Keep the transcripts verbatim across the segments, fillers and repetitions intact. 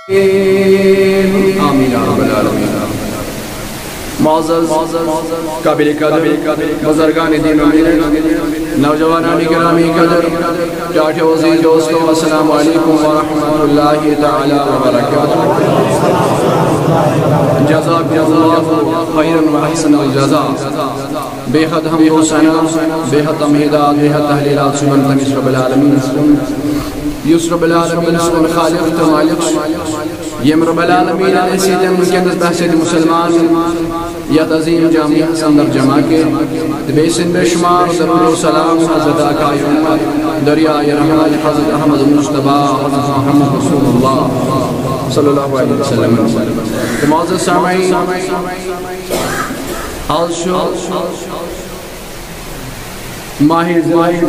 آمین یا رب العالمین۔ معزز، قابل قدر بزرگان دین و ملت، نوجوانان گرامی قدر، ٹاٹھیو عزیز دوستو، السلام علیکم ورحمۃ اللہ تعالی وبرکاتہ۔ جزاکم اللہ خیرا و احسن الجزاء۔ بے حد حمد و ثنا، بے حد تمہیدات، بے حد تحلیلات چھِ یِوان تٔمِس رب العالمین سُنٛد، یُس رب العالمین سون خالق تہٕ مالک چھُ۔ ییٚمۍ رب العالمین أسۍ ییٚتٮ۪ن وٕنکیٚنَس بحثیت مسلمان یَتھ عظیٖم جامعہَس اندر جمع کٔرۍ، تہٕ بیٚیہِ سٕنٛدۍ بے شمار درود و سلام حضرت آقائے امت، دریائے رحمت حضرت احمد مصطفیٰ، حضرت محمد رسول اللہ صلی اللہ علیہ وسلم۔ تہٕ معزز سامعین، آز چھُ ماہِ ذی الحج،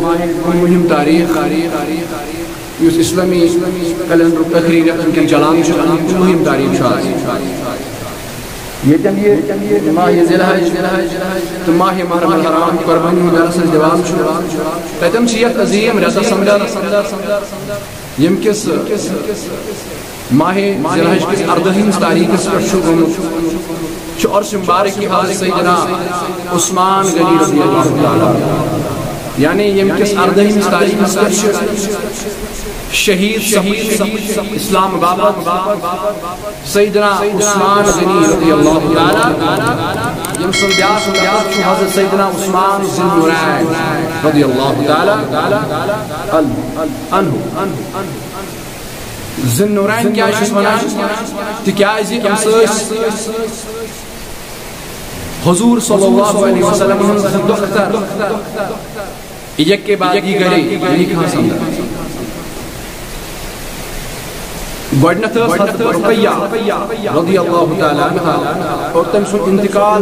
مُہِم تاریخ، یُس اسلامی کیلنڈرُک ٲخری رٮ۪تھ وٕنکیٚن چلان چھُ، اَمیُک مُہِم تاریخ چھُ آز۔ ییٚتٮ۪ن یہِ ماہِ ذی الحج تہٕ ماہِ محرم الحرام قۄربٲنی ہُنٛد درس أسۍ دِوان چھُ، تَتٮ۪ن چھِ یَتھ عظیٖم رٮ۪تَس اندر ییٚمہِ کِس ماہِ ذی الحج کِس اردٲہمِس تاریخس پٮ۪ٹھ چھُ گوٚمُت، چھُ عرش مبارک کہِ حضرت سیدنا عثمان غنی رضی اللہ تعالیٰ عنہ۔ یعنی ییٚمہِ کِس اردٲہمِس تاریخس پٮ۪ٹھ چھُ شہید، شہید اسلام باپتھ سیدنا عثمان غنی رضی اللہ تعالیٰ، ییٚمہِ سُنٛد بیٛاکھ ناو چھُ حضرت سیدنا عثمان ذی النورین رضی اللہ تعالیٰ عنہ۔ ذی النورین کیٛازِ چھِس وَنان؟ تِکیٛازِ أمِس ٲسۍ حضور صلی اللہ علیہ وسلم ہٕنٛز زٕ دۄختر، یکے بعد دیگرے، یعنی خاص اندر۔ گۄڈٕنیتھ ٲس حضرت رقیہ رضی اللہ تعالیٰ عنہا، اور تٔمۍ سُنٛد انتقال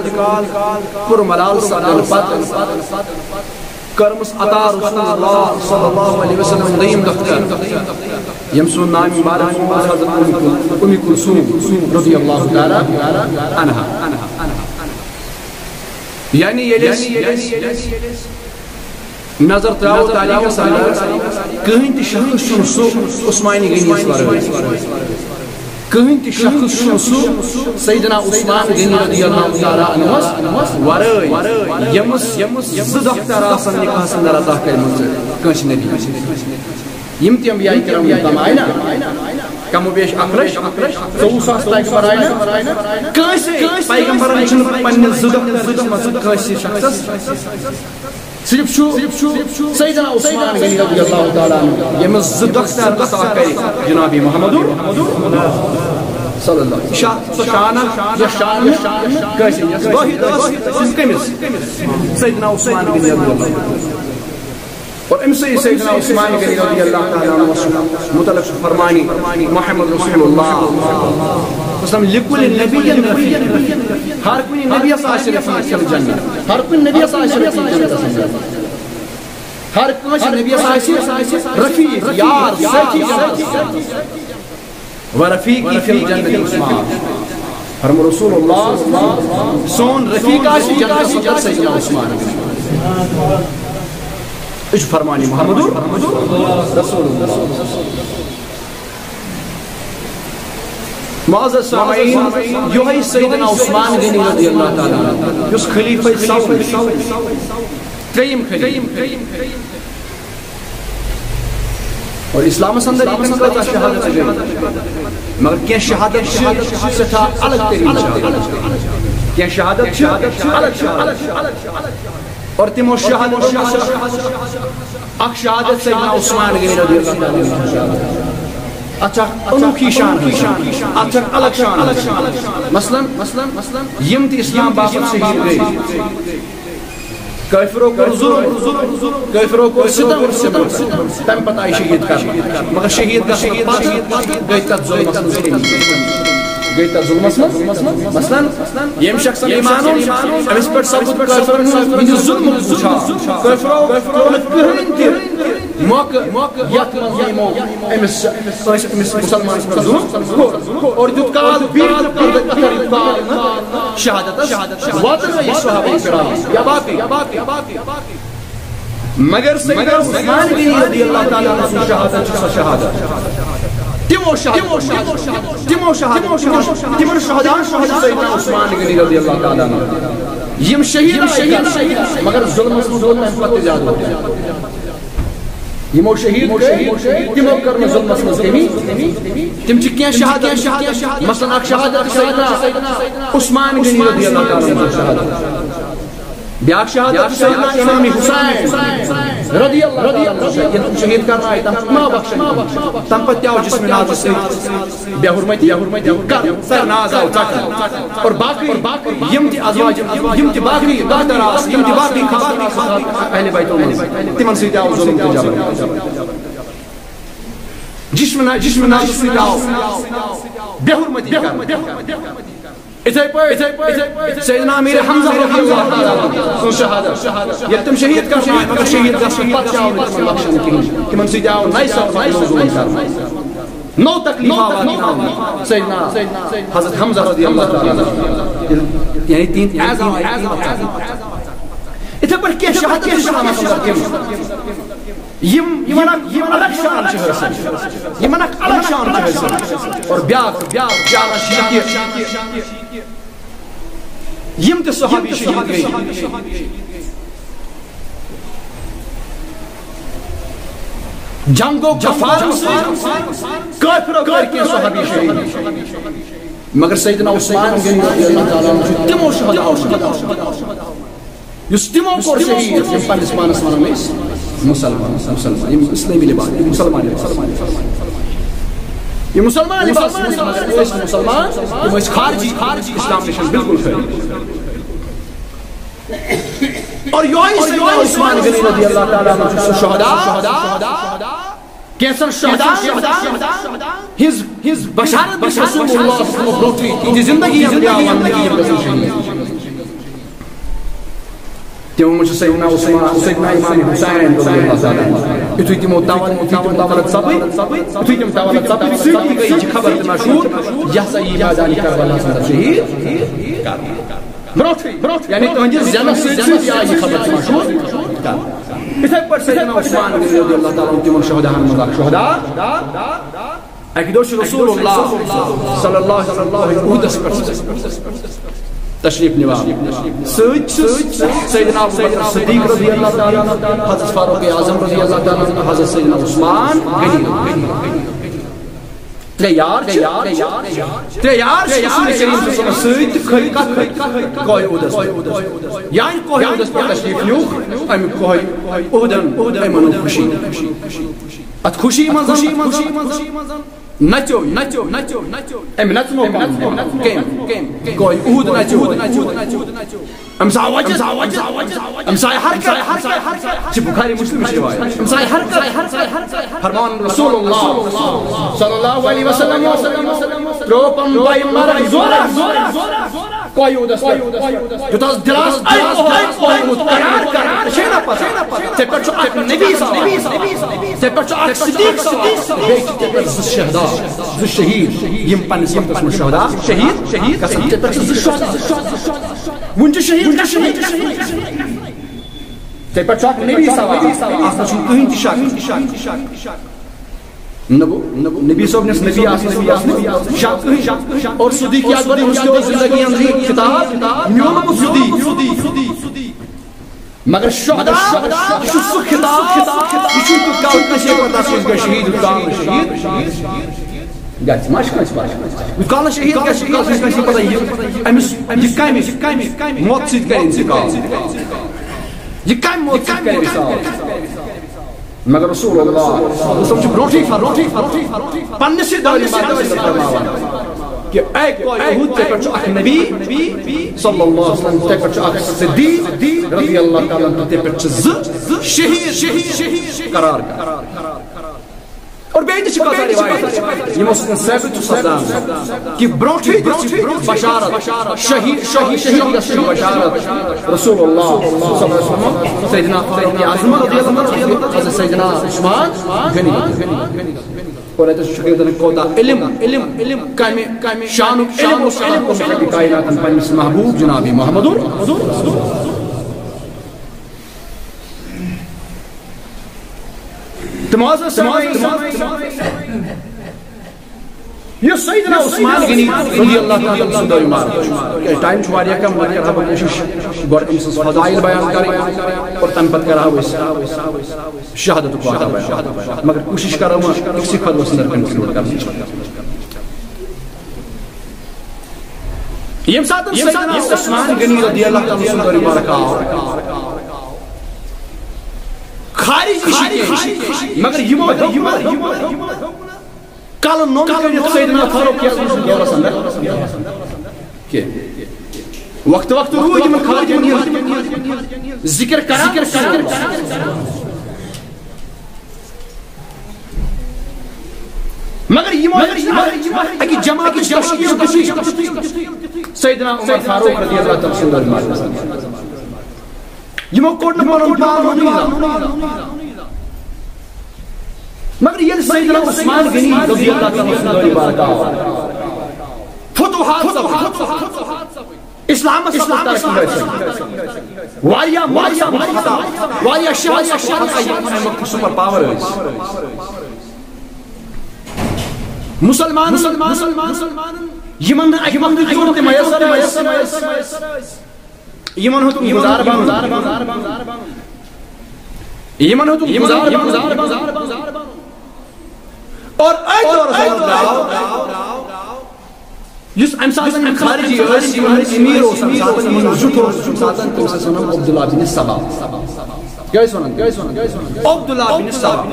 کوٚر ملال سپدنہٕ پتہٕ۔ کٔرمٕژ عطا رسول اللہ صلی اللہ علیہ وسلم دوٚیِم دۄختر، ییٚمہِ سُنٛد ناو مبارک اوس حضرت ام کل-، ام کلثوم رضی اللہ تعالیٰ عنہا۔ یعنی ییٚلہِ أسۍ نظر ترٛاوو تاریخس اندر، کٕہٕنۍ تہِ شخص چھُنہٕ سُہ عثمانِ غنی یَس ورٲے۔ کٕہٕنۍ تہِ شخص چھُنہٕ سُہ سیدنا عثمان غنی رضی اللہ تعالیٰ عنہس ورٲے، ییٚمِس، ییٚمِس زٕ دۄختر آسن نکاحس اندر عطا کٔرمٕژ کٲنٛسہِ نبی۔ یِم تہِ انبیاء کرام یِم تام آیہِ نا، کم و بیش اکھ لچھ ژوٚوُہ ساس تہِ اگر آیہِ نا، کٲنٛسہِ پیغمبرن چھِنہٕ پننہِ زٕ دۄختر دِژمٕژ کٲنٛسہِ شخصس۔ صرف چھُ سیدنا عثمان غنی رضی اللہ تعالیٰ عنہ، ییٚمِس زٕ دۄختر عطا کٔرۍ جناب محمد صلی اللہ علیہ وسلم۔ شاہ، سۄ شانہ، یۄس شان کٲنٛسہِ، یۄس وٲحد ٲس، سۄ کٔمِس؟ سیدنا عثمان غنی رضی اللہ عنہ۔ اور أمۍ سٕے سیدنا عثمان غنی رضی اللہ تعالیٰ عنہ متعلق چھُ فرمانی محمد رسول اللہ صلی اللہ علیہ وسلم، لکل نبی رفیق، ہر کُنہِ نبیَس آسہِ رفیق فی الجنہ، ہر کُنہِ نبیَس آسہِ رفیق جنتَس منٛز۔ ہر کٲنٛسہِ نبیَس آسہِ رفیق، یار، سٲتھی جنتَس منٛز۔ و رفیقی فی الجنت عثمان۔ فرمو رسول اللہ، سون رفیق آسہِ جنتَس منٛز سیدنا عثمان۔ یہِ چھُ فرمانی محمد رسول اللہ۔ معزز سامعین، یہوے سیدنا عثمان غنی رضی اللہ تعالیٰ عنہ، یُس خلیفہ ثور، ترٛیٚیِم خلیفہ۔ اور اسلامس اندر ییٚتٮ۪ن کۭژاہ شہادت چھِ گٔمٕژ، مگر کینٛہہ شہادت چھِ سٮ۪ٹھاہ الگ تٔریٖن شہادت۔ کینٛہہ شہادت چھِ الگ شہادت۔ اور تِمو شہادتو منٛز چھِ اکھ شہادت سیدنا عثمان غنی رضی اللہ تعالیٰ عنہ۔ اتھ چھِ اکھ انوکھی شان ہٕنٛز شان، اتھ چھِ اکھ الگ شان ہٕنٛز شان۔ مثلاً، مثلاً، مثلاً، یِم تہِ اسلام باپتھ شہید گٔے، کٲفرو کوٚر ظلم، کٲفرو کوٚر ستم، تمہِ پتہٕ آیہِ شہید کرنہٕ، مگر شہید گژھنہٕ پتہٕ گٔے تتھ ظلمس منٛز کمی۔ گٔے تتھ ظلمس منٛز۔ مثلاً، ییٚمہِ شخصن ایمان اوس، أمِس پٮ۪ٹھ سپُد کٲفرن ہُنٛد، یہِ ظلمُک وُچھان۔ کٲفرو کوٚر نہٕ کٕہٕنۍ تہِ موقعہٕ، یتھ منٛز یِمو أمِس، أمِس، أمِس مسلمانس پٮ۪ٹھ ظلم کوٚر۔ اور یوٗت کال بیٖٹھ نہٕ پتہٕ اثر، یوٗت کال نہٕ شہادتس واتنٲوِتھ صحابہ کرام یا باقٕے۔ مگر سیدنا عثمان غنی رضی اللہ تعالیٰ عنہ سٕنٛز شہادت چھِ سۄ شہادت۔ تِمو شہادت، تِمو شہادت، تِمو شہادت، تِمن شہداہن شہداہن سیدنا عثمان غنی رضی اللہ تعالیٰ عنہ۔ یِم شہید آیہِ کرنہٕ، مگر ظلمس منٛز گوٚو تَمہِ پتہٕ تہِ زیادٕ۔ یِمو شہید کٔرۍ، تِمو کٔر نہٕ ظلمس منٛز کمی۔ تِم چھِ کینٛہہ شہادت، مثلاً اکھ شہادت سیدنا عثمان غنی رضی اللہ تعالیٰ عنہ سٕنٛز شہادت۔ بیاکھ شہادت چھِ سیدنا امام حسین رضی اللہ تعالیٰ عنہ، ییٚلہِ تِم شہید کرنہٕ آیہِ، تَمہِ پتہٕ ما بخشن؟ تَمہِ پتہٕ تہِ آو جسم نازِ سۭتۍ بے حرمتی، بے حرمتی کر، سر ناز آو ژٹنہٕ۔ اور باقی، یِم تہِ ازواج، یِم تہِ باقی دۄہ دراز، یِم تہِ باقی خاص اہل بیتو منٛز، تِمن سۭتۍ آو ظلم تہٕ جبر۔ جسم نا-، جسم نازِ سۭتۍ آو بے حرمتی کرنہٕ۔ اِتھے پٲٹھۍ، اِتھے پٲٹھۍ سیدنا امیر حمزہ رضی اللہ تعالیٰ عنہ سٕنٛز شہادت۔ ییٚلہِ تِم شہید کرنہٕ آیہِ، مگر شہید گژھنہٕ پتہٕ تہِ آو نہٕ تِمن بخشنہٕ کِہیٖنۍ۔ تِمن سۭتۍ آو نَیہِ سرٕ پتہٕ نوٚو ظلم کرنہٕ، نوٚو تکلیف آو واتناونہٕ۔ سیدنا حضرت حمزہ رضی اللہ تعالیٰ عنہ، یعنی تِہنٛدۍ اعزاز آیہِ قیمت کرنہٕ۔ اِتھے پٲٹھۍ کینٛہہ شہادت چھِ اَتھ منٛز تِم، یِم، یِمن اکھ، یِمن الگ شان چھِ حٲصِل، یِمن اکھ الگ شان چھِ حٲصِل۔ اور بیاکھ، بیاکھ شان چھِ یہِ کہِ یِم تہِ صحابی شہید گٔے، جنگو کفارن سۭتۍ کٲفرو کٔرۍ کینٛہہ صحابی شہید، مگر سیدنا عثمان غنی رضی اللہ تعالیٰ عنہ چھُ تِمو شہداہو منٛز، یُس تِمو کوٚر شہید، یِم پننِس پانس ونان ٲسۍ مسلمان، مسلمان، یِم اسلٲمی لباس، یِم مسلمان لباس۔ یِم مسلمان لباس، یِم ٲسۍ نہٕ مسلمان، یِم ٲسۍ خارجی، خارجی اسلام نِش بالکل خارج۔ اور یہوے سیدنا عثمان غنی رضی اللہ تعالیٰ عنہ چھُ سُہ شہدا، کینٛژن شہدا ہٕنٛز، ہٕنٛز بشارت دِژ رسول اللہ صلی اللہ علیہ وسلم برونٛٹھٕے، تِہنٛز زندگی ہٕنٛز بیان وننہٕ کہِ یِم گژھن شہید۔ تِمو منٛز چھُ سیدنا عثمان، سیدنا امام حسین رضی اللہ تعالیٰ عنہ۔ یُتھُے تِمو تولد، یُتھُے تِم تولد سپٕدۍ، یُتھُے تِم تولد سپٕدۍ، سۭتی گٔے یہِ خبر تہِ مشہوٗر، یہِ ہسا یی میدان کربلاہس اندر شہید کرنہٕ۔ برونٛٹھٕے، برونٛٹھٕے، یعنی تُہنٛدِ زینس سۭتۍ سۭتۍ آیہِ یہِ خبر تہِ مشہوٗر کرنہٕ۔ یِتھے پٲٹھۍ سیدنا عثمان رضی اللہ تعالیٰ عنہ تِمن شہداہن منٛز اکھ شہدا۔ اکہِ دۄہ چھُ رسول اللہ صلی اللہ علیہ وسلم احدس پٮ۪ٹھ تشریف نِوان۔ سۭتۍ چھِ سیدنا ابو بکر صدیق رضی اللہ تعالیٰ عنہ، حضرت فاروق اعظم رضی اللہ تعالیٰ عنہ، حضرت سیدنا عثمان غنی۔ ترٛےٚ یار چھِ، ترٛےٚ یار چھِ رسول کریم صلی اللہ علیہ وسلم سۭتۍ تہٕ کھٔتۍ کتھ، کھٔتۍ کوہِ احدس پٮ۪ٹھ۔ یعنی کوہِ احدس پٮ۪ٹھ تشریف نیوٗکھ، امہِ کوہِ احدن، یِمن ہُنٛد خوشی۔ اتھ خوشی منٛز، خوشی منٛز نژیو، نژیو، نژیو، نژیو۔ أمۍ نژنو پنُن پان۔ کٔمۍ؟ کٔمۍ؟ کوہِ احد نژیو۔ أمِس آو وجد، أمِس آو وجد، أمِس آیہِ حرکت، حرکت، حرکت۔ چھِ بخاری مسلمس روایت۔ أمِس آیہِ حرکت، حرکت۔ فرمان رسول اللہ صلی اللہ علیہ وسلم، ترٛوو پنُن پان مرگ زورہ۔ کوہِ احدس پٮ۪ٹھ۔ یوٚتام دِلس آیہِ کوہِ احد قرار، قرار، چھے نہ پتہ۔ ژےٚ پٮ۪ٹھ چھُ اکھ نبی سوار۔ ژےٚ پٮ۪ٹھ چھُ اکھ صدیق سوار۔ بیٚیہِ چھِ ژےٚ پٮ۪ٹھ زٕ شہدا، زٕ شہید، یِم پننِس وقتس منٛز شہدا، شہید، شہید گژھن۔ ژےٚ پٮ۪ٹھ چھِ زٕ شہدا۔ وُنہِ چھِ شہید گژھنٕے۔ ژےٚ پٮ۪ٹھ چھُ اکھ نبی سوار۔ اتھ منٛز چھُنہٕ کٕہٕنۍ تہِ شک۔ نبو-، نبو-، نبی صٲب نِس نبی آسنس منٛز آسنہٕ شک کٕہٕنۍ۔ اور صدیق اکبر، أمِس تہِ اوس زندگی اندر یہِ خطاب میونمُت صدیق۔ مگر شہدا، یہِ چھُ سُہ خطاب، یہِ چھُنہٕ تیوٗت کال کٲنٛسے پتہ آسان، یُس گژھِ شہید، یوٗت کال نہٕ شہید گژھِ۔ ما چھِ کٲنٛسہِ پتہ؟ یوٗت کال نہٕ شہید گژھِ، یوٗت کال چھُنہٕ کٲنٛسہِ پتہ، یہِ، أمِس، یہِ کمہِ، یہِ کمہِ موتہٕ سۭتۍ کرِ انتقال؟ یہِ کمہِ موتہٕ سۭتۍ کرِ وصال؟ مگر رسول اللہ صلی اللہ علیہ وسلم چھُ برونٛٹھٕے فرماوان، پننِسٕے دٲری مبارکس منٛز فرماوان کہ اے کوہِ احد، ژےٚ پٮ۪ٹھ چھُ اکھ نبی صلی اللہ علیہ وسلم، ژےٚ پٮ۪ٹھ چھُ اکھ صدیق رضی اللہ تعالیٰ عنہ، ژےٚ پٮ۪ٹھ چھِ زٕ شہید، شہید قرار کران۔ اور بیٚیہِ تہِ چھِ کۭژاہ روایت، یِمو سۭتۍ ثٲبت چھُ سپدان کہ برونٛٹھٕے دِژ بشارت، شہید، شہید، شہید گژھنٕچ بشارت رسول اللہ صلی اللہ علیہ وسلم، سیدنا فاروق اعظم رضی اللہ عنہ، حضرت سیدنا عثمان غنی۔ اور اتھ چھُ شکر کوتاہ علم، علم، علم، کمہِ، کمہِ شانُک علم اوس عطا کوٚرمُت ربِ کائناتن پننِس محبوب جناب محمد۔ تہٕ معزز سامعین، یُس سیدنا عثمان غنی رضی اللہ تعالیٰ عنہ سُنٛد دورِ مبارک چھُ۔ کیٛازِ ٹائم چھُ واریاہ کم، وۄنۍ کرٕ ہا بہٕ کوٗشِش گۄڈٕ أمۍ سٕنٛز فضائل بیان کرٕنۍ اور تَمہِ پتہٕ کرٕ ہا أسۍ شہادتُک واقعہ بیان۔ مگر کوٗشِش کرو وۄنۍ أکسٕے خطبس اندر کنکلوڈ کرنٕچ۔ ییٚمہِ ساتہٕ سیدنا عثمان غنی رضی اللہ تعالیٰ عنہ سُنٛد دورِ مبارک آو، خارج نِش کینٛہہ، مگر یِمو ہیوٚک نہٕ کلہٕ نوٚم کٔرِتھ سیدنا فاروق اعظم سٕنٛدِس دورس اندر کینٛہہ۔ وقتہٕ وقتہٕ روٗدۍ یِمن خارجن ہُنٛد ذکر کران۔ مگر یِمو، مگر یِمو اکہِ جماعتٕچ تشکیل دِژ سیدنا عمر فاروق رضی اللہ تعالیٰ عنہ سٕنٛدِ دورِ مبارکس اندر۔ یِمو کوٚڑ نہٕ پنُن پان وَنُن۔ مگر ییٚلہِ سیدنا عثمان غنی رضی اللہ تعالیٰ عنہ سُنٛد دورِ مبارک آو، فتوحات سپٕدۍ، اسلامس سپٕد ترقی حٲصِل، واریاہ مُلک سپٕدۍ فتح، واریاہ شہر سپٕدۍ فتح، یِمن سپر پاور ٲسۍ۔ مُسلمان، مُسلمان، یِمن نہٕ اکہِ وقتہٕ یوٗت تہِ میسر ٲسۍ، یِمن ہُنٛد گُزار بنُن۔ یِمن ہُنٛد گُزار بنُن۔ اور أتھۍ دورس منٛز درٛاو، یُس اَمہِ ساتہٕ خارجی ٲسۍ، یِمن ہُنٛد أمیٖر اوس اَمہِ ساتہٕ، یِمن ہُنٛد زیُٹھ اوس اَمہِ ساتہٕ، تٔمِس ٲسۍ وَنان عبداللہ بن سبا۔ کیٛاہ ٲسۍ وَنان؟ کیٛاہ ٲسۍ وَنان؟ کیٛاہ ٲسۍ وَنان؟ عبداللہ بن سبا۔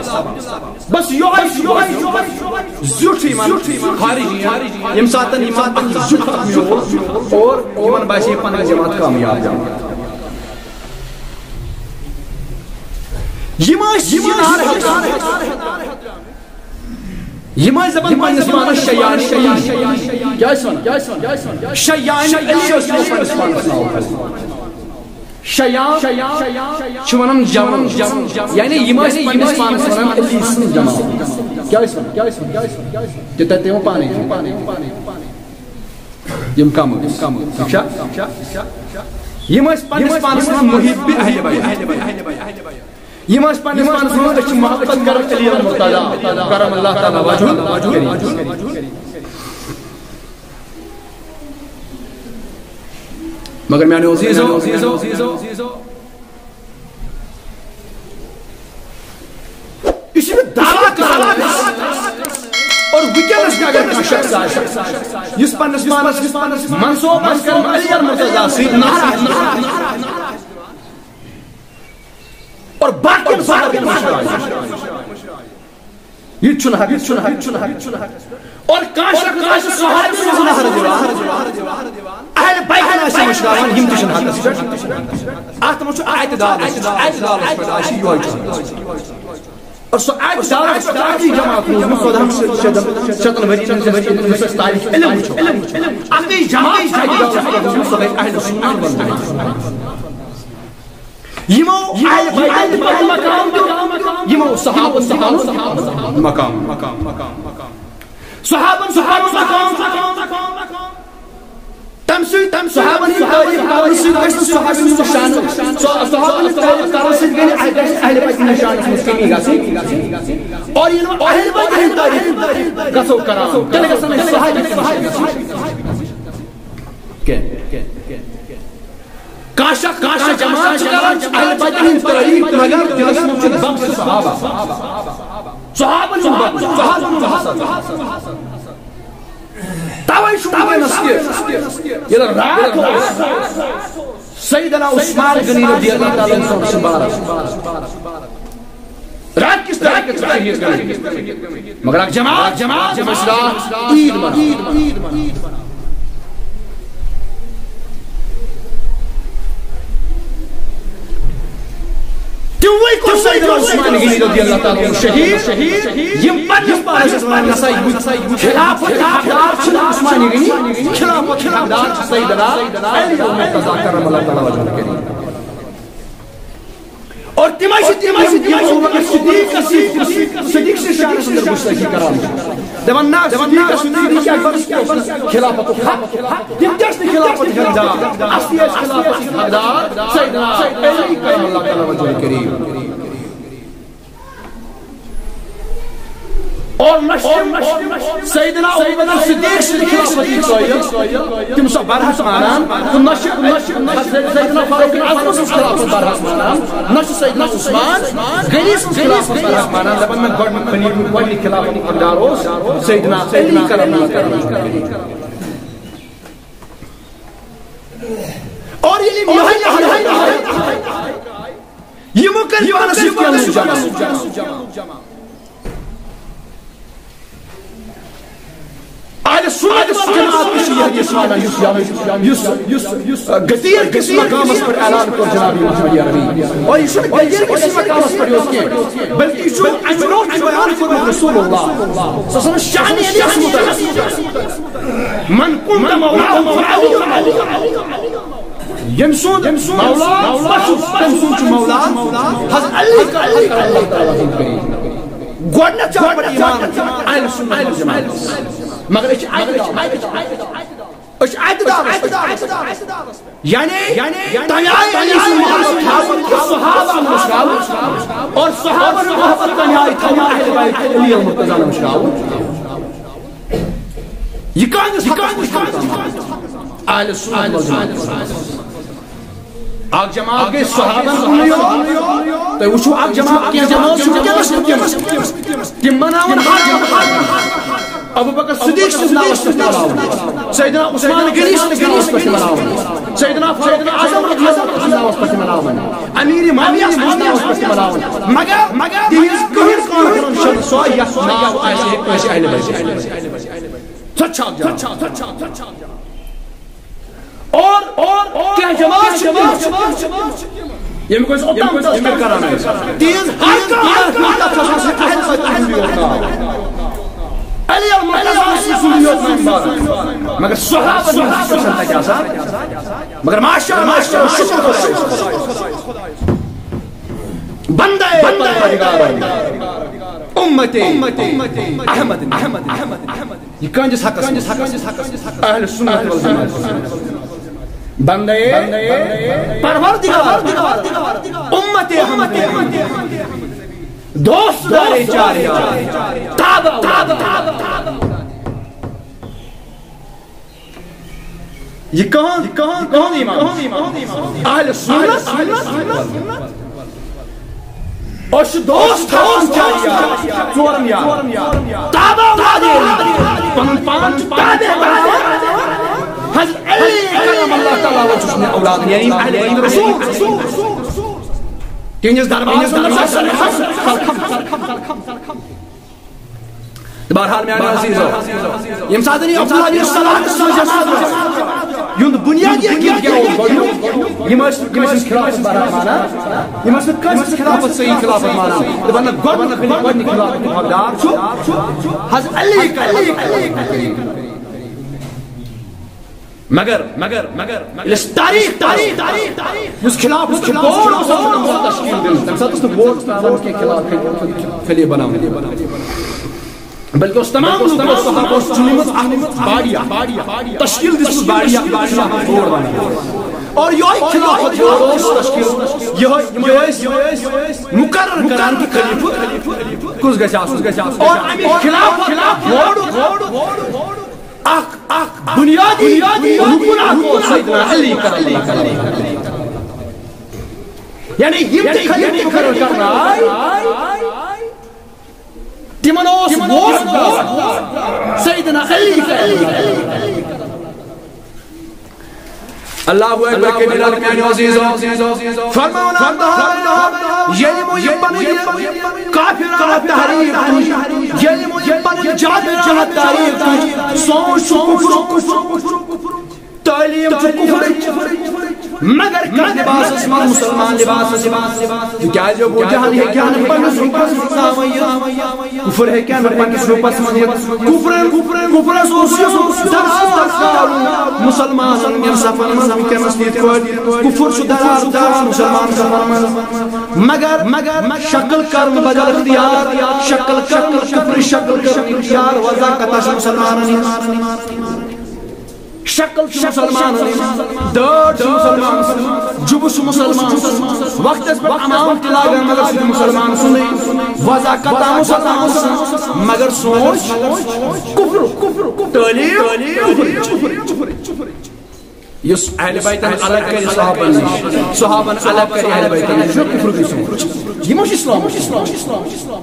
بس یہوے، یہوے، یہوے زیُٹھ یِمن خارجی، ییٚمہِ ساتہٕ یِمن اکھ زیُٹھ اکھ میوٗل اور یِمن باسے پنٕنۍ جماعت کامیاب۔ یِم ٲسۍ، یِم ٲسۍ، یِم ٲسۍ دپان پننِس پانس شیان علی۔ کیٛاہ ٲسۍ وَنان؟ کیٛاہ ٲسۍ وَنان؟ شیان علی ٲسۍ تِمو پننِس پانس ناو کران۔ شیان چھِ وَنان جوان، یعنی یِم ٲسۍ پننِس پانس وَنان علی سٕنٛز جماعت۔ کیٛاہ ٲسۍ وَنان؟ کیٛاہ ٲسۍ وَنان؟ تہِ تَتہِ تِمو پانے۔ یِم کم ٲسۍ؟ ٹھیٖک چھا؟ یِم ٲسۍ پننِس پانس وَنان محب اہل بیت۔ یِم ٲسۍ پننِس پانس وَنان، أسۍ چھِ محبت کران علی المرتضی کرم اللہ تعالیٰ وجہہ الکریم۔ مگر میانیو عزیزو، یہِ چھُ دعویٰ کران۔ اور وٕنکیٚنس تہِ اگر کانٛہہ شخص آسہِ، یُس پننِس پانس منسوب آسہِ کران علی المرتضی سۭتۍ، نعرہ آسہِ دِوان اور باقین صحابین مٔشرایہِ، یہِ تہِ چھُنہٕ حق، یہِ تہِ چھُنہٕ حق، یہِ تہِ چھُنہٕ حق۔ اور کانٛہہ شخص آسہِ صحابین ہٕنٛز نعرہ دِوان، اہل بیتن آسہِ مٔشراوان، یِم تہِ چھِنہٕ حقس پٮ۪ٹھ۔ اتھ منٛز چھُ اعتدال، اعتدالس پٮ۪ٹھ آسہِ یِہوٚے چھُ۔ اور سُہ اعتدالس پٮ۪ٹھ اکھ جماعت روٗزمٕژ ژۄدہن شیٚتن، شیٚتن ؤرین ہٕنٛز، یُس أسۍ تاریخ علم وٕچھو۔ اکھ جماعت چھِ اعتدالس پٮ۪ٹھ روٗزمٕژ، سۄ گٔے اہل سنہ والجماعت۔ یِمو اہل بیتن پنُن مقام دیُت، یِمو صحابن تہِ پنُن مقام۔ صحابن چھُ پنُن مقام۔ تَمہِ سۭتۍ، تَمہِ صحابن ہٕنٛدۍ تعریٖف کرنہٕ سۭتۍ گژھِ نہٕ صحابن ہٕنٛدِس شانس، صحابن ہٕنٛدۍ تعریٖف کرنہٕ سۭتۍ گژھِ نہٕ، گژھِ نہٕ اہل بیتن ہٕنٛدِس شانس منٛز کمی گژھٕنۍ۔ اور ییٚلہِ وۄنۍ اہل بیتن ہٕنٛدۍ تعریٖف گژھو کران، تیٚلہِ گژھن أسۍ صحابن ہٕنٛدۍ شانس منٛز کینٛہہ۔ کانٛہہ شخص، کانٛہہ جماعت چھِ کران اہل بیتن ہٕنٛز تعریٖف، مگر دِلس منٛز چھُ بغض صحابہ۔ صحابن ہُنٛد بغض، صحابن ہُنٛد حسد۔ توے چھُ وٕنکیٚنس تہِ، ییٚلہِ راتھ اوس سیدنا عثمان غنی رضی اللہ تعالیٰ عنہ سُنٛد مبارک۔ رات کِس تاریخس پٮ۪ٹھ شہیٖد گٔمٕتۍ۔ مگر اکھ جماعت، جماعت، جماعت ٲس راتھ عیٖد مناوان۔ تِموٕے کوٚر سیدنا عثمان غنی رضی اللہ تعالیٰ عنہ شہیٖد۔ یِم پننِس پانس ٲسۍ وَنان، نسا یہِ خلافت حقدار چھُنہٕ عثمان غنی، خلافت حقدار چھُ سیدنا علی المرتضی کرم اللہ تعالیٰ وجہہ الکریم۔ اور تِمے چھِ، تِمے چھِ، تِمے چھِ ابوبکر صدیقس سۭتۍ، صدیق سٕنٛدِس شانس اندر گستٲخی کران۔ دپان نہ، صدیق، صدیق اکبرس کیٛاہ اوس خلافتُک حق؟ تِم تہِ ٲسۍ نہٕ خلافتُک حقدار، اصلی ٲسۍ خلافتٕکۍ حقدار سیدنا علی کرم اللہ تعالیٰ وجہہ الکریم۔ اور نہ چھِ تِم سیدنا ابوبکر صدیق سٕنٛدِ خلافت قٲیِل، تِم سۄ برحق مانان، تہٕ نہ چھِ، نہ چھِ حضرت سیدنا فاروق اعظم سٕنٛز خلافت برحق مانان، نہ چھِ سیدنا عثمان غنی سٕنٛز خلافت برحق مانان، دَپان، مےٚ گۄڈٕنیُک خلیفہٕ، گۄڈٕنیُک خلافت اقتدار اوس سیدنا علی کرم اللہ وجہہ۔ اور ییٚلہِ یِم یِہوٚے، یِمو کٔرۍ پانَس سۭتۍ کینٛہہ لوٗکھ جمع۔ اہل سنت والجماعت تہِ چھِ یہِ حدیث مانان، یُس، یُس، یُس، یُس غدیر کِس مقامس پٮ۪ٹھ اعلان کوٚر جناب محمد عربی۔ اور یہِ چھُنہٕ غدیر کِس مقامس پٮ۪ٹھ یوت کینٛہہ، بلکہِ یہِ چھُ اَمہِ برونٛہہ تہِ بیان کوٚرمُت رسول اللہ صلی اللہ علیہ وسلم شانِ علی یَس متعلق۔ من كنت مولاه فعلي۔ ییٚمہِ سُنٛد، ییٚمہِ سُنٛد مولا بہٕ چھُس، تٔمۍ سُنٛد چھُ مولا حضرت علی کرم اللہ تعالیٰ عنہ کریم۔ گۄڈٕنیتھ چھُ اَتھ پٮ۪ٹھ ایمان اہل سنت والجماعت۔ مگر أسۍ چھِ اَتہِ دعوت، أسۍ چھِ اَتہِ دعوت۔ یعنی، یعنی تۄہہِ آیہِ علی سٕنٛز محبت تھاوُن تہٕ صحابہ مٔشراوُن، اور صحابہ ہٕنٛز محبت تۄہہِ آیہِ تھاوُن اہل بیت علی المرتضیٰ مٔشراوُن۔ یہِ کانٛہہ، یہِ کانٛہہ، یہِ کانٛہہ اہل سنت والجماعت۔ اکھ جماعت گٔے صحابن کُنُے یوت۔ تُہۍ وٕچھِو، اکھ جماعت، کینٛہہ جماعت چھِ وٕنکیٚنس، وٕنکیٚنس۔ تِم مناوان ہر جماعت۔ ابو بکر صدیق سٕنٛدِس ناوس پٮ۪ٹھ مناوان۔ سیدنا عثمان غنی سٕنٛدِس ناوس پٮ۪ٹھ مناوان۔ سیدنا فاروق اعظم رضی اللہ عنہ سٕنٛدِس ناوس پٮ۪ٹھ مناوان۔ امیر معاویہ سٕنٛدِس ناوس پٮ۪ٹھ مناوان۔ مگر، مگر تِہنٛز کٕہٕنۍ کانفرنس چھَنہٕ سۄ، یتھ ناو آسہِ ہے کٲنٛسہِ اہل بیتٕچ۔ سۄ چھِ اکھ جماعت۔ اور، اور کینٛہہ جماعت چھِ تِم، ییٚمیُک أسۍ اوٚتام تذکر کران ٲسۍ۔ تِہنٛز ہر کانٛہہ، ہر کانٛہہ کتھ چھِ آسان صرف اہل بیت سٕنٛدی یوت ناو۔ علی المرتضیٰ سٕنٛدی یوت ناو۔ مگر صحابن ہٕنٛز چھِ آسان تتہِ آسان۔ مگر ماشاءاللہ، ماشاءاللہ، شکر خدایس۔ بندے پروردگار، امت احمد، احمد، احمد۔ یہِ کہندِس حقس منٛز؟ اہل سنت والجماعت۔ بندے پروردگار، امت احمد، دوست دارے چار یار، تابع، تابع۔ یہِ کہن، یہِ کہن، کہن ایمان؟ اہل سنت۔ أسۍ چھِ دوست تھاوان چار یار، ژورن یار۔ تابع اولاد علی۔ پنُن پان چھُ تابع بناوان حضرت علی کرم اللہ تعالیٰ وجہہ سٕنٛدِ اولاد، یعنی اہل بیت رسول۔ تِہنٛدِس دربارس منٛز۔ بہرحال میانیو عزیزو، ییٚمہِ ساتہٕ یہِ عبداللہ بن سلام سٕنٛز یۄس یِہُنٛد بُنیٲدی عقیٖدٕ کیٛاہ اوس گۄڈٕنیُک؟ یِم ٲسۍ، یِم ٲسۍ خلافت برحق مانان، یِم ٲسۍ نہٕ کٲنٛسہِ خلافت، صحیح خلافت مانان۔ دَپان نہ، گۄڈٕنیُک خلیفہٕ، گۄڈٕنیُک خلافت حقدار چھُ حضرت علی کرم۔ مگر، مگر، مگر، مگر ییٚلہِ أسۍ تاریخ، تاریخ، تاریخ، یُس خلافت چھُ، بورڈ اوس آمُت تشکیل دِنہٕ، تَمہِ ساتہٕ اوس نہٕ بورڈ ترٛاوان کینٛہہ خلافت، خلیفہٕ بناوُن۔ بلکہ اوس تمام لوٗکو، صحابہ اوس چُنمٕژ اکھ باڈی اکھ، تشکیل دِژمٕژ باڈی اکھ، باڈی اکھ بورڈ بناوُن۔ اور یِہوٚے خلافت بورڈ اوس تشکیل، یِہوٚے، یِمَے ٲسۍ مُقرر کران کہِ خلیفہٕ کُس گژھِ آسُن۔ اور اَمہِ خلافت بورڈُک اکھ، اکھ بنیادی رکن اکھ اوس سیدنا علی کرم اللہ وجہہ۔ یعنی یِم تہِ خلیفہٕ مُقرر کرنہٕ آے، تِمن اوس ووٹ سیدنا علی کرم اللہ وجہہ۔ اللہ اکبر کبیرا، میانیو عزیزو۔ فرماوان اللہ، ییٚلہِ یِمو یہِ پنٕنۍ کافرانہ تحریک تُج، ییٚلہِ یِمو یہِ پنٕنۍ جادوٗگرانہ تحریک تُج، سون چھُ کفر، تعلیٖم چھُ کفرٕچ، مگر کتھ لباسس منٛز؟ مُسلمان لباسس منٛز۔ تِکیازِ ابو جہل ہیٚکہِ ہا نہٕ پننِس روٗپس منٛز تھاوان یہِ۔ کفر ہیٚکہِ ہا نہٕ پننِس روٗپس منٛز یِتھ۔ کفرن، کفرس اوس یہِ دراز ترٛاوُن مُسلمانن ہٕنٛدٮ۪ن صفن منٛز وٕنکیٚنس یِتھ پٲٹھۍ کفر چھُ دراز ترٛاوان مُسلمان صفن منٛز۔ مگر، مگر شکل کرن بدل اختیار، شکل کرن، کفرٕچ شکل کرن اختیار، وضع کتھ چھِ مُسلمانن ہٕنٛز؟ شکل چھِ مُسلمانن ہٕنٛز، دٲڑ چھِ مُسلمان سٕنٛز، جُبہٕ چھُ مُسلمان سُنٛد، وقتس پٮ۪ٹھ عمامت تہِ لاگان، مگر سُہ چھُ مُسلمان سُنٛدٕے، وضع قطع مُسلمان سٕنٛز، مگر سونچ کفر، کفر، تعلیم کفر۔ یُس اہل بیتن الگ کرِ صحابن نِش، صحابن الگ کرِ اہل بیتن نِش، یہِ چھُ کفر گٔے سونچ۔ یہِ ما چھُ اسلام؟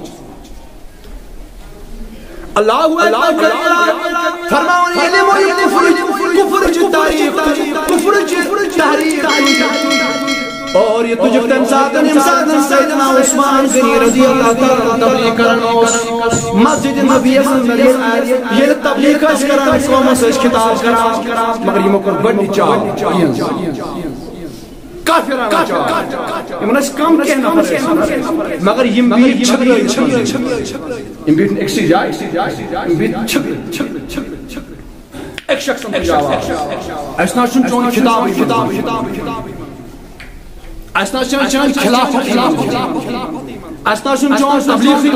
اللہ اکبر کبیرہ۔ فرماوان ییٚلہِ یِمو یہِ کفرٕچ، کفرٕچ تعریف، کفرٕچ تحریف۔ اور یہِ تُجکھ تَمہِ ساتہٕ، ییٚمہِ ساتہٕ سیدنا عثمان غنی رضی اللہ تعالیٰ عنہ تبلیغ کران اوس۔ مسجد نبی یَس اندر ییٚلہِ، ییٚلہِ تبلیغ ٲسۍ کران، قومس ٲسۍ خطاب کران، مگر یِمو کوٚر گۄڈٕنِچ چال۔ کافرانہ چال۔ یِمن ٲسۍ کم کینٛہہ نفر ٲسۍ، مگر یِم بیٖٹھۍ چھٔکرٲوِتھ۔ یِم بیٖٹھۍ نہٕ أکسٕے جایہِ، یِم بیٖٹھۍ چھٔکرٲوِتھ۔ أکۍ شخصن تُج آواز۔ اَسہِ نہ حظ چھُنہٕ چون خطابٕے، خطابٕے۔ اَسہِ نہ حظ چھُنہٕ چٲنۍ خلافت، خلافت۔ اَسہِ نہ حظ چھُنہٕ چون تبلیغٕے۔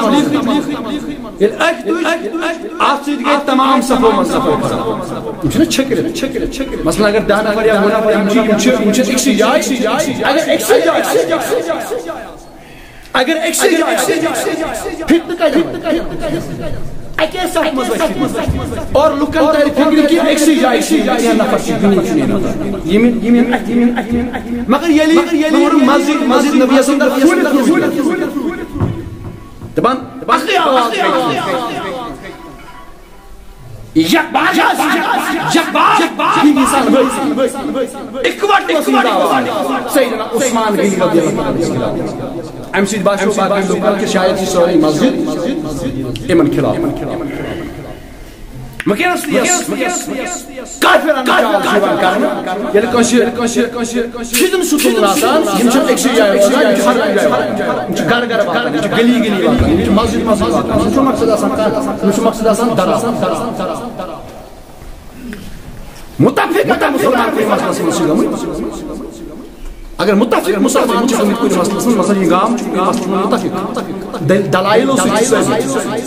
ییٚلہِ اَکہِ دۄہہِ اَتھ سۭتۍ گٔے تمام صفو منٛز صفو خراب۔ یِم چھِنہ چھٔکرِتھ، چھٔکرِتھ، چھٔکرِتھ۔ مثلاً اگر دَہ نفر یا وُہ نفر یِم چھِ، یِم چھِ، یِم چھِ أکسٕے جایہِ، اگر أکسٕے جایہِ، اگر أکسٕے جایہِ، فتنہٕ کَتہِ اَنَن؟ اَکے صفہٕ منٛز ٲسۍ فتنہٕ۔ اور لُکن تَرِ فِکرِ کہِ أکسٕے جایہِ چھِ یِم کینٛہہ نفر چھِ، یِم چھِ یِم نفر۔ یِم، یِم، یِم، یِم، یِم۔ مگر ییٚلہِ، ییٚلہِ مسجد، مسجد نبی صلی اللہ علیہ وسلم دَپان، اَکٕے آواز۔ یک بار، یک بار، یہِ انسان ؤتھۍ۔ اِکوٹہٕ اوس یہِ دعویٰ۔ سیدنا عثمان غنی رضی اللہ عنہ۔ اَمہِ سۭتۍ باسیو باقین لوٗکن کہِ شاید چھِ سٲرٕے مسجد یِمن خلاف۔ وٕنکیٚنس تہِ یۄس کافرانہٕ چال چھِ یِوان کرنہٕ، ییٚلہِ کٲنٛسہِ، کٲنٛسہِ، کٲنٛسہِ فِتنہٕ چھُ تُلُن آسان، یِم چھِنہٕ أکسٕے جایہِ روزان، یِم چھِ ہر کُنہِ جایہِ واتان۔ یِم چھِ گرٕ گرٕ واتان، یِم چھِ گلی گلی واتان، یِم چھِ مسجد مسجد واتان۔ یِم چھِ مقصد آسان کانٛہہ، یِم چھِ مقصد آسان دراو۔ متفق متفق مسلمان کُنہِ مسلس منٛز چھِ گٔمٕتۍ۔ اگر متفق مسلمان چھِ گٔمٕتۍ کُنہِ مسلس منٛز، مثلاً یہِ گام چھُ کُنہِ مسلس منٛز متفق، دل-، دلائلو سۭتۍ چھِ سٲزی،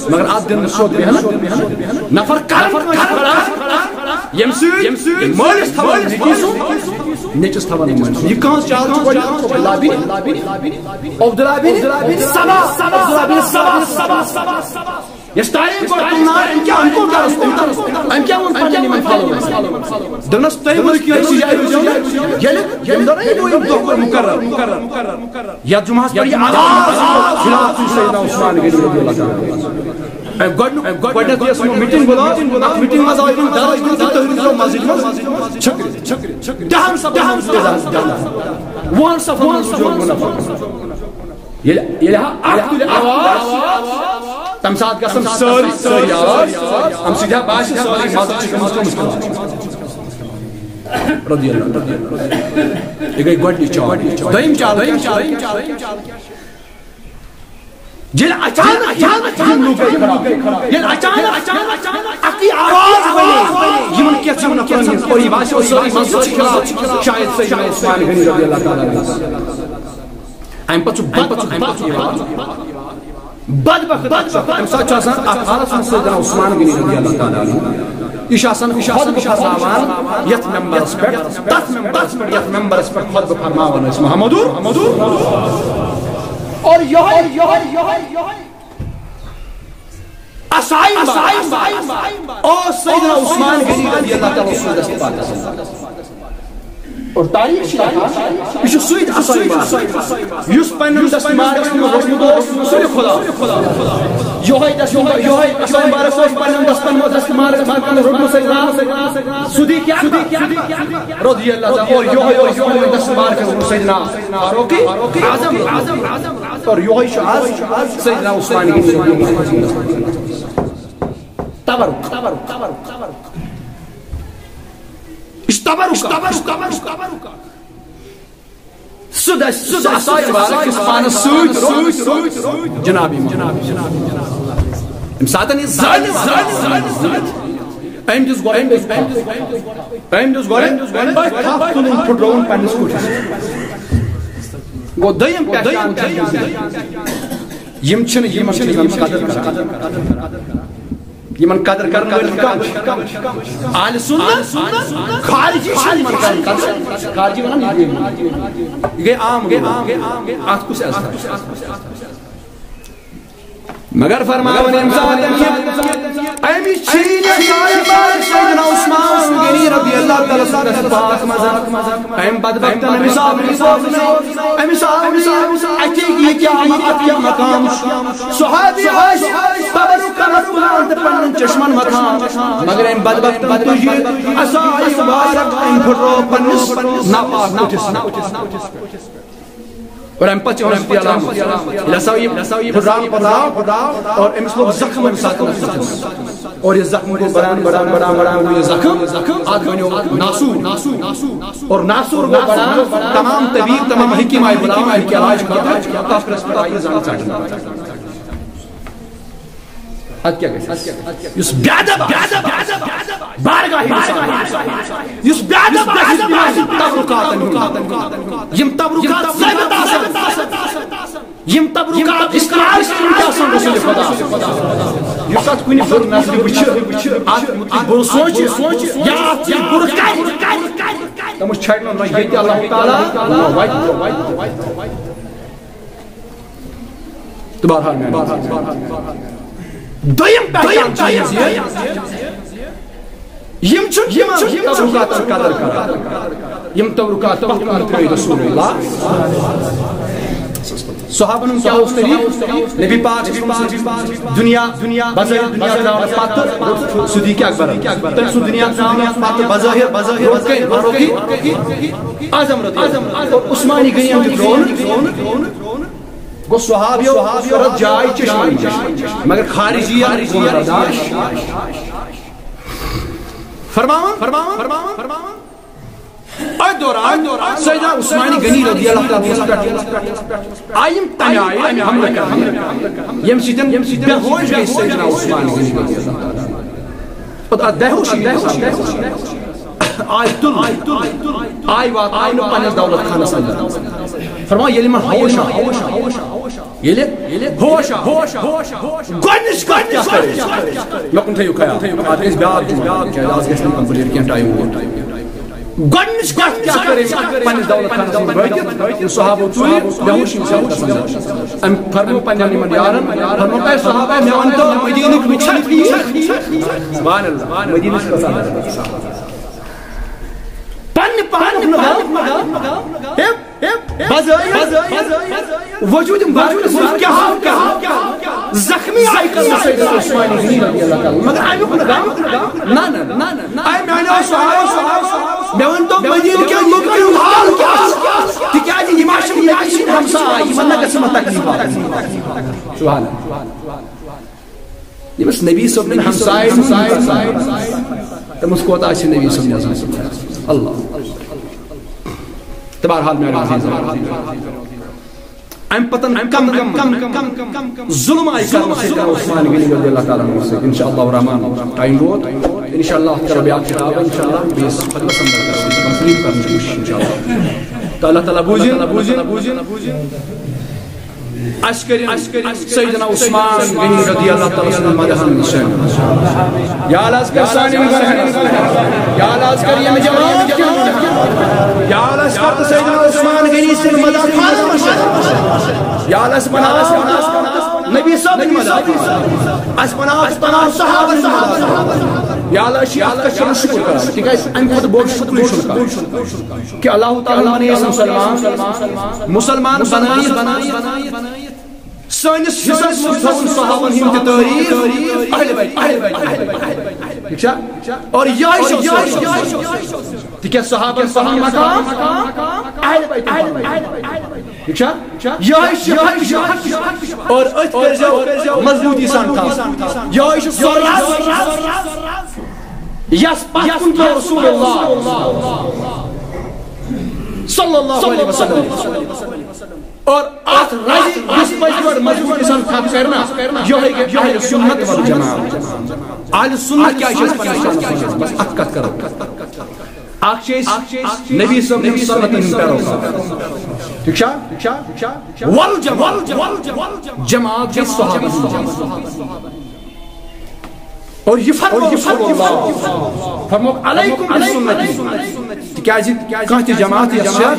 مگر اتھ دِنہٕ سیوٚد بیہنہٕ نفر کرن کٲنٛسہِ خلاف، ییٚمہِ سۭتۍ مٲلِس تھاوان نیٚچی سُنٛد، نیٚچِس تھاوان مٲلِس۔ یہِ کٕہٕنٛز چال چھِ گۄڈٕ؟ عبداللہ بن، عبداللہ بن سبا، عبداللہ بن سبا، سبا، سبا، سبا۔ یۄس تاریخ گۄڈٕ تُلنہٕ آے، أمۍ کیٛاہ، أمۍ کوٚر درس، أمۍ کوٚر درس۔ أمۍ کیٛاہ ووٚن پننٮ۪ن یِمن followers؟ دوٚپنس، تُہۍ ؤنِو کینٛہہ أکسٕے جایہِ روٗزِو۔ ییٚلہِ ییٚمہِ دۄہ نہٕ یہِ دوٚیِم دۄہ کوٚر مُقرر، یتھ جمعہس پٮ۪ٹھ یہِ آواز خلاف چھُ سیدنا عثمان غنی رضی اللہ تعالیٰ عنہ۔ أمۍ گۄڈٕنیُک، أمۍ گۄڈٕنٮ۪تھ یۄس یِمو meeting بُلٲو، اَتھ meeting منٛز آو یِمن درس دیُن تہٕ تُہۍ روٗزیو مسجد منٛز چھٔکرِتھ۔ دَہَن صفن منٛز روٗزیو، وُہَن صفن منٛز روٗزیو وُہ نفر۔ ییٚلہِ، ییٚلہِ ہا اکھ تُلہِ آواز، تَمہِ ساتہٕ گژھن سٲری، سٲری آواز، اَمہِ سۭتۍ ہا باسہِ سٲری مسجد چھِ گٔمٕژ کٔمِس خلاف؟ رضی اللہ عنہ۔ یہِ گٔے گۄڈٕنِچ چال۔ دوٚیِم چال، دوٚیِم چال۔ ییٚلہِ اچانک، اچانک یِم لوٗکھ گٔے خراب۔ ییٚلہِ اچانک، اچانک، اچانک اَکٕے آواز بنے، یِمن کینٛژھن نفرن ہٕنٛز، اور یہِ باسیو سٲری مسجد چھِ خلاف، شاید سیدنا عثمان غنی رضی اللہ تعالیٰ عنہ۔ اَمہِ پتہٕ چھُ بد، اَمہِ پتہٕ چھُ یِوان بدبخت، بدبخت۔ اَمہِ ساتہٕ چھُ آسان اَتھ حالَس منٛز سیدنا عثمان غنی رضی اللہ تعالیٰ عنہ۔ یہِ چھُ آسان خطبہٕ فرماوان یَتھ ممبرَس پٮ۪ٹھ، تَتھ ممبرَس پٮ۪ٹھ، یَتھ ممبرَس پٮ۪ٹھ خطبہٕ فرماوان ٲسۍ محمد، اور یِہوٚے، یِہوٚے، یِہوٚے، یِہوٚے اَسایِن بار اوس سیدنا عثمان غنی رضی اللہ تعالیٰ عنہ سٕنٛدِس دستہٕ پاکَس منٛز۔ اور تاریخ چھِ لیکھان، یہِ چھُ سُے اَسایِن بار یُس پننٮ۪ن دستہٕ مبارکَن منٛز روٚٹمُت اوس سُلہِ خۄدا۔ یِہوٚے دستہٕ مبارک، یِہوٚے اَسایِن بار اوس پننٮ۪ن دستن منٛز، دستہٕ مبارکَن منٛز روٚٹمُت سیدنا صدیق اکبر رضی اللہ تعالیٰ عنہ۔ اور یِہوٚے اوس پننٮ۪ن دستہٕ مبارکَن منٛز سیدنا فاروق اعظم۔ اور یِہوٚے چھُ آز سیدنا عثمان غنی رضی اللہ عنہ۔ تبرک، تبرک، تبرک، تبرک۔ یہِ چھُ تبرک، تبرک، تبرک، تبرک۔ سُہ دَسہِ، سُہ دَسہِ سُہ اَسایِن بار یُس پانَس سۭتۍ روٚٹ جناب امام۔ ییٚمہِ ساتہٕ یہِ زانہِ، زانہِ، زانہِ، زانہِ۔ أمۍ دِژ گۄڈٕ، أمۍ دِژ گۄڈٕ، أمۍ دِژ گۄڈٕ، أمۍ دِژ گۄڈٕ، أمۍ دِژ گۄڈٕ، أمۍ دِژ گۄڈٕ، أمۍ دِژ گۄڈٕ۔ گوٚو دوٚیِم پہچان چھِ یِم، یِم چھِنہٕ یِمَن چیٖزَن قدٕر کران۔ یِمن قدر کرن وٲلۍ کم چھِ؟ اہل سنت۔ خارجی چھِ یِمن کران قدر۔ خارجی ونان، یہِ گٔے، یہِ گٔے عام، گٔے عام۔ اتھ کُس عزت؟ مگر فرماوان ییٚمہِ ساتہٕ کہِ اَمہِ چھِ یہِ شاید سیدنا عثمان غنی رضی اللہ تعالیٰ عنہ سٕنٛدِس پاس منٛز۔ أمۍ بدبختن أمِس آو نہٕ پوزنہٕ، أمِس آو نہٕ اَتھِ یہِ کیٛاہ، اَتھ کیٛاہ مقام چھُ۔ صحابی آسہِ تبرک کرنس منٛز تہٕ پننٮ۪ن چشمن وۄتھان، مگر أمۍ بدبختن تُج یہِ عصا مبارک، أمۍ پھُٹرو پننِس ناپاک بُتھِس۔ اور اَمہِ پتہٕ چھِ یِوان سُہ علامت۔ ییٚلہِ ہسا یہِ پھُٹراونہٕ پتہٕ آو اور أمِس لوٚگ زخم اَمہِ ساتہٕ۔ اور یہِ زخم گوٚو بڑان، بڑان، بڑان، بڑان گوٚو یہِ زخم۔ اتھ بنیو ناسور۔ اور ناسور گوٚو بڑان، تمام طبیب، تمام حکیم آیہِ بُلاونہٕ اَمہِ کہِ علاج خٲطرٕ۔ ٲخرس پٮ۪ٹھ آیہِ یہِ زنگ ژٹنہٕ۔ اتھ کیٛاہ گژھِ؟ یُس بے ادب آسہِ، بارگاہ انسان، یُس بے ادب آسہِ، تبرکاتن ہُنٛد۔ یِم تبرکات ثٲبت آسن، یِم تبرکات استعمال کرٕنۍ تہِ آسن رسول خدا۔ یُس اتھ کُنہِ بُرٕ نظرِ وٕچھِ، اتھ مُتعلق بُرٕ سونٛچہِ، یا اتھ یہِ بُرٕ کرِ، تٔمِس چھَڑِ نہٕ نہ ییٚتہِ اللہ تعالیٰ، نہ وَتہِ۔ تہٕ بہرحال میٛانہِ دوٚیِم پہچان چیٖز یہِ، یِم چھِ یِم تبرکاتن قدر کران، یِم تبرکات پتھ کُن ترٲوۍ رسول اللہ۔ صحابن ہُنٛد کیٛاہ اوس طریٖقہٕ؟ نبی پاک صلی اللہ علیہ وسلم دُنیا، دُنیا، بظٲہِر دُنیا ترٛاونہٕ پتہٕ روٚٹ صدیق اکبر۔ تٔمۍ سُنٛد دُنیا ترٛاونہٕ پتہٕ بظٲہِر، بظٲہِر روٚٹ کٔمۍ؟ فاروق اعظم رضی اللہ عنہ۔ اور عثمانِ غنی یَن تہِ ترٛوو نہٕ۔ گوٚو صحابیو رٔٹ جاے چشمن نِش، مگر خارجی یَن کوٚر برداشت۔ فرماوان، فرماوان، فرماوان، فرماوان۔ أتھۍ دوران، أتھۍ دوران سیدنا عثمانِ غنی رضی اللہ تعالیٰ عنہ پٮ۪ٹھ آیہِ یِم تَمہِ آیہِ حملہٕ کرنہٕ، ییٚمہِ سۭتۍ، ییٚمہِ سۭتۍ بے ہوش گٔے سیدنا عثمانِ غنی رضی اللہ تعالیٰ عنہ۔ پتہٕ اتھ بے ہوشی، بے ہوشی آیہِ تُلنہٕ، آیہِ واتناونہٕ پننِس دولت خانس اندر۔ فرماوان، ییٚلہِ مےٚ ہوش آو، ییٚلہِ، ییٚلہِ ہوش آو، ہوش آو، گۄڈٕنِچ کتھ کیٛاہ کٔر أسۍ؟ مےٚ کُن تھٲیِو خیال، اتھ گژھِ بیٛاکھ جمعہ، کیٛازِ از گژھِ نہٕ complete کینٛہہ، ٹایم ووت۔ گۄڈٕنِچ کتھ کیٛاہ کٔر أمۍ پننِس دولت خانس منٛز وٲتِتھ؟ ییٚلہِ صحابو ژوٗرِ بے ہوشی منٛز گژھان۔ أمۍ فرموو پننٮ۪ن یِمن یارن، فرموو، "اے صحابہ، مےٚ ؤنۍتو، مدیٖنٕکۍ لُکھ چھا ٹھیٖک؟" سبحان اللہ، مدیٖنٕچ کۄس عادت؟ پننہِ پانُک نہٕ غم۔ ہے، بظٲہِر وجوٗد، وجوٗد کیٛاہ، کیٛاہ زخمی آیہِ کرنہٕ سیدنا عثمان غنی رضی اللہ تعالیٰ عنہ۔ مگر اَمیُک نہٕ غم۔ نہ، نہ، نہ، نہ، نہ۔ اے میٛانیو صحابو، مےٚ ؤنۍتو، مدیٖنہٕ کٮ۪ن لُکن ہُنٛد حال کیٛاہ چھُ؟ تِکیٛازِ یِم آسَن نبی سٕنٛدۍ ہمساے، یِمن نہ گژھِ یِمن تکلیٖف واتٕنۍ۔ سبحان اللہ۔ ییٚمِس نبی صٲبنٮ۪ن ہمساے، تٔمِس کوتاہ آسہِ نبی صٲبنٮ۪ن؟ اللہ۔ تہٕ بہرحال میٛانہِ عزیٖز، اَمہِ پتہٕ کم کم، کم کم ظُلم آیہِ کرنہٕ سیدنا عثمان غنی رضی اللہ تعالیٰ عنہ سۭتۍ۔ انشاءاللہ الرحمن، ٹایم ووت۔ انشاءاللہ کرو بیٛاکھ کِتاب، انشاءاللہ بیٚیِس خۄدمَس اندر کرو، complete کرنٕچ کوٗشِش انشاءاللہ۔ تہٕ اللہ تعالیٰ بوٗزِن، بوٗزِن، بوٗزِن۔ اَسہِ کٔرِن سیدنا عثمان غنی رضی اللہ تعالیٰ سٕنٛدٮ۪ن مداحن نِش۔ یا اللہ، اَسہِ کر سانٮ۪ن گۄناہن، یا اللہ، اَسہِ کر ییٚمہِ جماعت کٮ۪ن گۄناہن۔ یا اللہ، اَسہِ کر تہٕ سیدنا عثمان غنی سٕنٛدِ مداح خانن منٛز۔ یا اللہ، اَسہِ بناو نبی صٲبٕنۍ مداح۔ اَسہِ بناو تہٕ تمام صحابن مداح۔ یا اللہ، أسۍ چھِ اَتھ پٮ۪ٹھ شُکر کران، تِکیٛازِ اَمہِ کھۄتہٕ بوٚڑ شُکرٕے چھُنہٕ کانٛہہ۔ کہ اللہ تعالیٰ بنٲیِس مسلمان، مسلمان بنٲیِس، سٲنِس حصس منٛز تھٲوُن صحابن ہٕنٛدۍ تہِ تعریٖف، اہل بیت، اہل بیت، اہل بیت۔ ٹھیٖک چھا؟ اور یہے چھُ سون۔ تِکیٛازِ صحابن پنُن مقام، اہل بیتن پنُن مقام۔ ٹھیٖک چھا؟ یہے چھُ، یہے چھُ۔ اور أتھۍ کٔرۍزیو مضبوٗطی سان تھاوُن۔ یہے چھُ سون۔ یس پتھ کُن ترٛوو رسول اللہ صلی اللہ علیہ وسلم۔ اور اتھ رزِ یُس پٔزۍ پٲٹھۍ مضبوٗطی سان تھپھ کرِ نا، یہے گٔے اہل سنت والجماعت۔ اہل سنت کیٛاہ چھِ أسۍ پننِس پانس وَنان؟ بس اتھ کتھ کرو۔ اکھ چھِ أسۍ نبی صٲب سٕنٛدٮ۪ن سنتن ہٕنٛدۍ پیروکار۔ ٹھیٖک چھا؟ والجماعت، جماعت چھِ صحابہ سٕنٛز جماعت۔ اور یہ فرموو رسول اللہ، فرموو علیکم بسنتی، تِکیازِ کانٛہہ تہِ جماعت یۄس چھےٚ،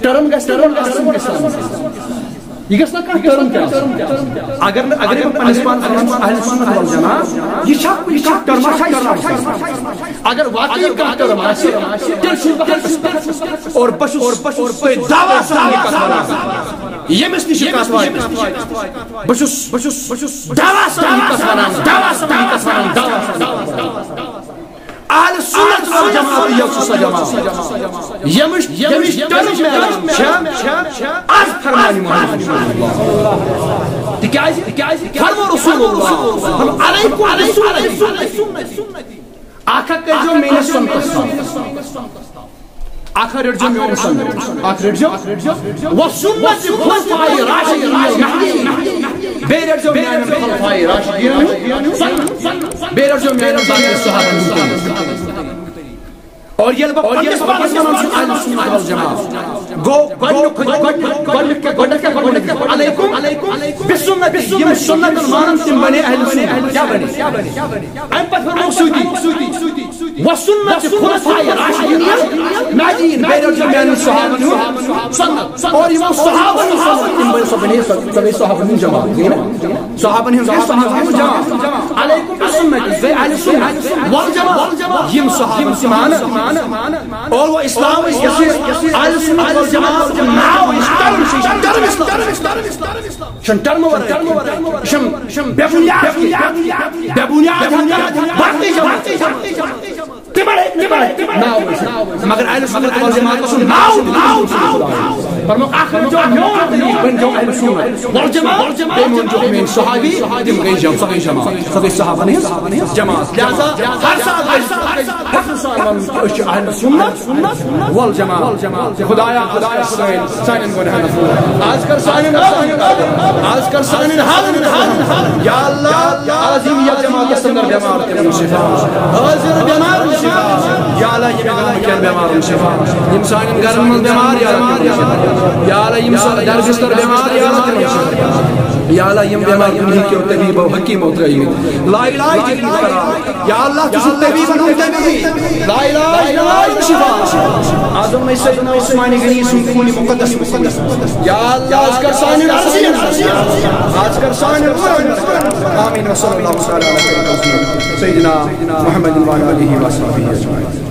ٹرم گژھِ نہٕ گۄڈٕ آسٕنۍ اِسلامَس منٛز۔ یہِ گژھِ نہٕ کانٛہہ ٹرم تہِ آسٕنۍ۔ اگر نہٕ، اگر بہٕ پننِس پانَس وَنان اہل سنت والجماعہ، یہِ چھا، یہِ چھا ٹرم چھا اِسلامَس منٛز؟ اگر واقعی کانٛہہ ٹرم آسہِ، تیٚلہِ چھُس بہٕ حق، اور بہٕ چھُس، اور بہٕ چھُس دعویٰ سان یہِ کتھ وَنان، ییٚمِس نِش یہِ کتھ واتہِ۔ بہٕ چھُس، بہٕ چھُس، بہٕ چھُس دعویٰ سان یہِ کتھ وَنان، دعویٰ سان یہِ کتھ وَنان، دعویٰ سان۔ اہل سنت والجماعت یۄس چھِ سۄ جماعت، ییٚمِچ، ییٚمِچ ٹرم میلان چھےٚ، از فرمانِ محمد رسول اللہ۔ تِکیازِ، تِکیازِ فرموو رسول اللہ، فرموو علیکم بسنتی۔ اکھ اکھ کٔرۍزیو میٲنِس سنتس سۭتۍ۔ اکھ رٔٹزیو میون سنت، اکھ رٔٹزیو۔ و سنت خلفاء راشدین المہدیین۔ بیٚیہِ رٔٹزیو میانٮ۪ن خلفاء راشدین ہٕنٛز سنت۔ بیٚیہِ رٔٹزیو میانٮ۪ن باقی صحابن ہٕنٛز سنت۔ اور ییٚلہِ بہٕ پننِس پانس وَنان چھُس اہل سنت والجماعت، گوٚو گۄڈٕنیُک، گۄڈٕنیُک، گۄڈٕنیُک کیٛاہ، گۄڈٕنیُک کیٛاہ؟ علیکم، علیکم بسنتی۔ یِم سنتن مانن تِم بنے اہل سنت۔ کیٛاہ بنے؟ امہِ پتہٕ فرموو سۭتی، و سنت خلفاء راشدین المہدیین۔ بیٚیہِ رٔٹزیو میانٮ۪ن صحابن ہُنٛد سنت۔ اور یِمو صحابن ہُنٛد سنت، تِم بنے، سۄ بنے، سۄ، سۄ گٔے صحابن ہٕنٛز جماعت، گٔے نا؟ صحابن ہٕنٛز گٔے، صحابن ہٕنٛز جماعت۔ علیکم بسنتی، گٔے اہل سنت والجماعت۔ یِم صحابن تہِ مانن۔ اور وہ اسلام یۄس اہل سنت والجماعت ناو، یہِ چھُ ٹرم، یہِ چھُ ٹرم اسلام۔ چھُنہٕ ٹرمہٕ ورٲے، یہِ چھُنہٕ، یہِ چھُنہٕ بے بُنیاد، بے بُنیاد، باقٕے جماعت۔ تِمن ہیٚکہِ نہٕ کانٛہہ ناو ؤنِتھ۔ مگر اہل سنت والجماعت اوس ناو، ناو، ناو۔ فرموو، اکھ ؤنۍزیو میون طریٖقہٕ، بٔنۍزیو اہل سنت والجماعت۔ بیٚیہِ ؤنۍزیو میٲنۍ صحابی، تِم گٔے جم-، سۄ گٔے جماعت، سۄ گٔے صحابن ہٕنٛز جماعت۔ لہذا ہر ساتہٕ گژھِ فخر سان ونُن کہِ أسۍ چھِ اہل سنت والجماعت۔ خدایا، خدایا، سٲنۍ، سانٮ۪ن گۄناہن۔ از کر سانٮ۪ن، از کر سانٮ۪ن حالن۔ یا اللہ، از یِم یتھ جماعتس اندر بٮ۪مار، تِمن شفا۔ حٲضِر بٮ۪مارن شفا۔ یا اللہ، یِم یِمن کٮ۪ن بٮ۪مارن شفا۔ یِم سانٮ۪ن گرن منٛز بٮ۪مار، یا اللہ، تِمن شفا۔ یا اللہ، یِم سا-، دربستر بٮ۪مار، یا اللہ، تِمن شفا۔ یا اللہ، یِم بٮ۪مار دُنیہکیو طبیبو حکیمو ترٲومٕتۍ۔ لا علاج جدید قرار۔ یا اللہ، ژٕ چھُکھ طبیبن ہُنٛد طبیب۔ لا علاج، لا علاج شفا۔ اعظم سیدنا عثمان غنی سُنٛد خون مقدس۔ یا اللہ، از کر سانٮ۪ن عزیزن۔ از کر سانٮ۪ن عزیزن۔ آمین۔ وصلی اللہ تعالی علی سیدنا محمد وعلی آلہ وصحبہ اجمعین۔